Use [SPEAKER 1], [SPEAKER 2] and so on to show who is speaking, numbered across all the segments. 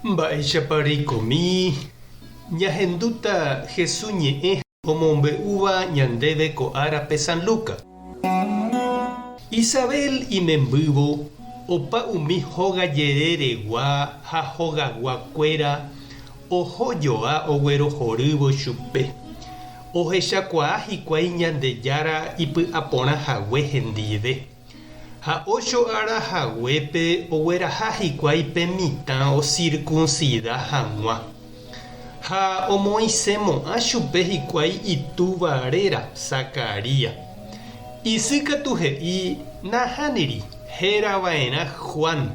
[SPEAKER 1] Mba'éichapa reikomi ñahendúta Hesu ñe'ẽ omombe'úva ñandéve ko árape San Lucas? Isabel imembývo opa umi hóga jereregua ha hogaguakuéra oho joa oguerohorývo chupe. Ohechakuaa hikuái Ñandejára ipy'aporã hague hendive. Ha ócho ára haguépe ogueraha hikuái pe mitã osirkunsida hag̃ua. Ha omoĩsemo'ã chupe hikuái itúva réra, Zacarías. Isy katu he'i, Nahániri, héra va'erã Juan.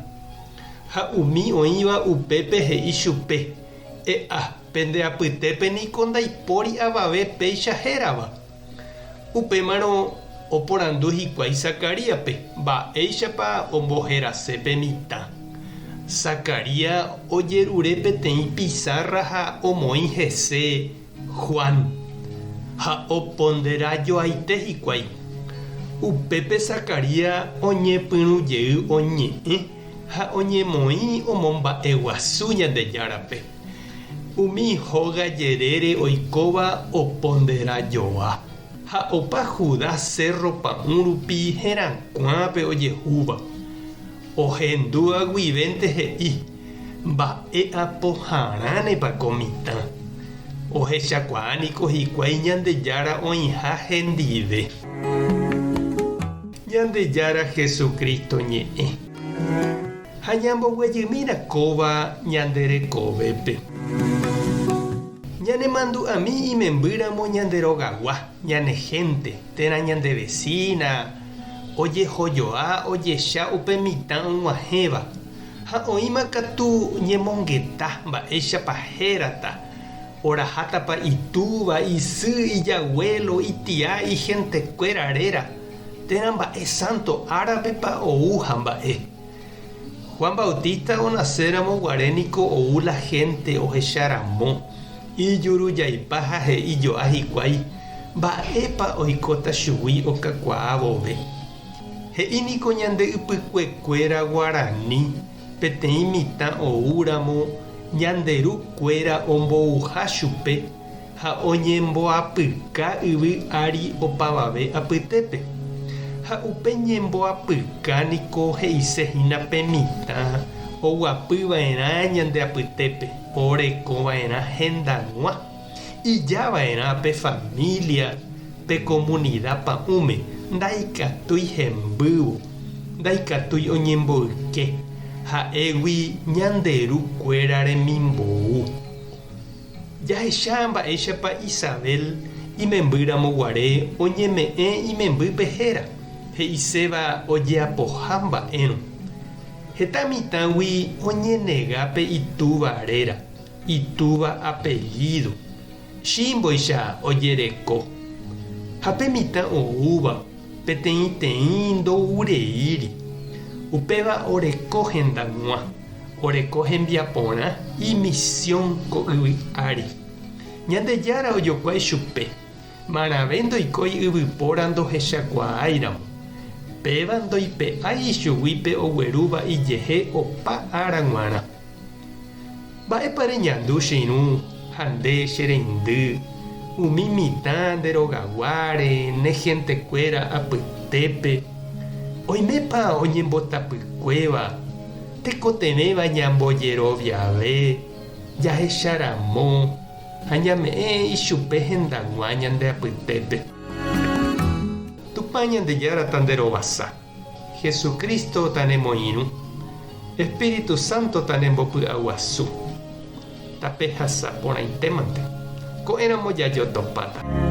[SPEAKER 1] Ha umi oĩva upépe he'i chupe, E'a, pende apytépe niko ndaipóri avave péicha hérava. Upémarõ oporandu hikuái Zacaríaspe mba'éichapa omboherase pe mitã. Zacarías ojerure peteĩ pisárra ha omoĩ hese Juan, ha opondera joaite hikuái. Upépe Zacarías oñepyrũ jey oñe'ẽ ha oñemoĩ omomba'eguasu Ñandejárape. Umi hóga jerére oikóva opondera joa, ha opa Judá sérro pa'ũ rupi herakuã pe ojehúva. Ohendúva guivénte he'i, Mba'e apoharãnepa ko mitã? Ohechakuaa niko hikuái Ñandejára oĩha hendive. Ñandejára Jesucristo ñe'ẽ. Ha ñamboguejymína kóva ñande rekovépe. Ñanemandu'ami imembýramo ñande rogagua, ñane hénte, térã ñande vesína, ojehojoa ojecha upe mitã og̃uahẽva, ha oĩma katu ñemongeta mba'éichapa hérata, orahátapa itúva, isy, ijaguélo, itia, ihentekuéra réra, térã mba'e sánto árapepa ou ha mba'e. Juan Bautista onaséramo guare niko ou la hénte ohecharamo, ijurujaipa ha he'i jo'a hikuái mba'épa oikóta chugui okakuaa vove. He'i niko ñande ypykuekuéra guarani peteĩ mitã oúramo ñande ru kuéra ombouha chupe ha oñemboapyka yvy ári opavave apytépe. Ha upe ñemboapyka niko he'ise hína pe mitã oguapy va'erã ñande apytépe, oreko va'erã hendag̃ua, ija va'erã pe familia, pe komunida pa'ũme, ndaikatúi hembývo, ndaikatúi oñemboyke, ha'égui ñande ru kuéra remimbou. Jahecha mba'éichapa Isabel imembýramo guare oñeme'ẽ imembýpe héra, he'iséva ojeapoha mba'érõ. Heta mitãgui oñenega pe itúva réra, itúva apellído, chímboicha ojereko. Ha pe mitã oúva peteĩteĩ ndoureíri, upéva oreko hendag̃ua. Oreko hembiaporã imisión ko yvy ári. Ñandejára ojokuái chupe, marãve ndoikói yvypóra ndohechakuaáiramo. Péva ndoipe'ái ichugui pe oguerúva ijehe opa ára g̃uarã. Mba'épa reñandu che irũ ha nde che reindy, umi mitã nde rogaguáre, ne hentekuéra apytépe? Oimépa oñembotapykuéva Tekotevẽva ñambojeroviave jahecha ramo ha ñame'ẽ ichupe hendag̃ua ñande apytépe. Tupã Ñandejára tanderovasa, Jesucristo tanemoirũ, Espíritu Santo tanembopy'aguasu. Tapehasa porãitémante. Ko'ẽramo jajotopáta.